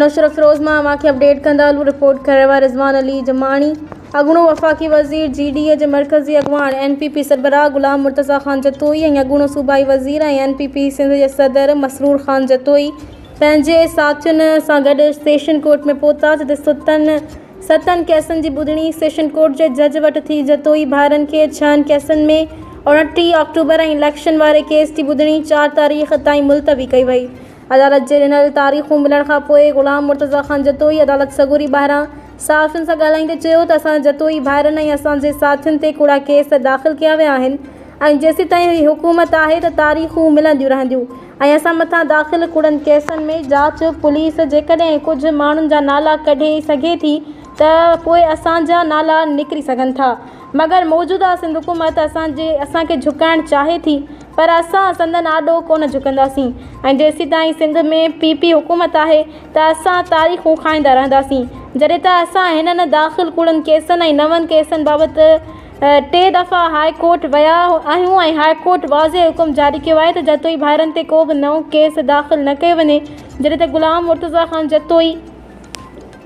نوشهروفيروز مان اوهان کي اپڊيٽ ڪندا هلون رپورٽ ڪري رهيو آهي رضوان علي جماڻي اڳوڻو وفاقي وزير جي ڊي اي جي مرڪزي اڳواڻ اين پي پي سربراهه غلام مرتضيٰ خان جتوئي ۽ اڳوڻو صوبائي وزير ۽ اين پي پي سنڌ جي صدر مسرور خان جتوئي پنهنجي ساٿين سان گڏ سيشن ڪورٽ ۾ پهتا جتي ستن ستن ڪيسن جي ٻڌڻي سيشن ڪورٽ جي جج وٽ ٿي. جتوئي ڀائرن کي ڇهن ڪيسن ۾ 29 آڪٽوبر ۽ اليڪشن واري ڪيس جي ٻڌڻي چار تاريخ تائين ملتوي ڪئي وئي. عدالت جي ڏنل تاريخون ملڻ کانپوء غلام مرتضيٰ خان جتوئي عدالت سڳوري ٻاهران صحافين سان ڳالهائيندي چيو ته اسان جتوئي ڀائرن ۽ اسان جي ساٿين تي ڪوڙا ڪيس داخل ڪيا ويا آهن ۽ جيسيتائين هي حڪومت آهي ته تاريخون ملنديون رهنديون ۽ اسان مٿان داخل ڪوڙن ڪيسن ۾ جاچ پوليس جيڪڏهن ڪجهه ماڻهن جا نالا ڪڍي سگهي ٿي ته پوء اسان جا نالا نڪري سگهن ٿا مگر موجوده سنڌ حڪومت اسان جي اسان کي جهڪائڻ چاهي ٿي پر اسان سندن آڏو ڪونه جهڪنداسين ۽ جيسيتائين سنڌ ۾ پي پي حڪومت آهي ته اسان تاريخون کائيندا رهنداسين جڏهن ته اسان هنن داخل ڪوڙن ڪيسن ۽ نون ڪيسن بابت ٽي دفعا هاء ڪورٽ ويا آهيون ۽ هاء ڪورٽ واضح حڪم جاري ڪيو آهي ته جتوئي ڀائرن تي ڪو به نئون ڪيس داخل نه ڪيو وڃي جڏهن ته غلام مرتضيٰ خان جتوئي.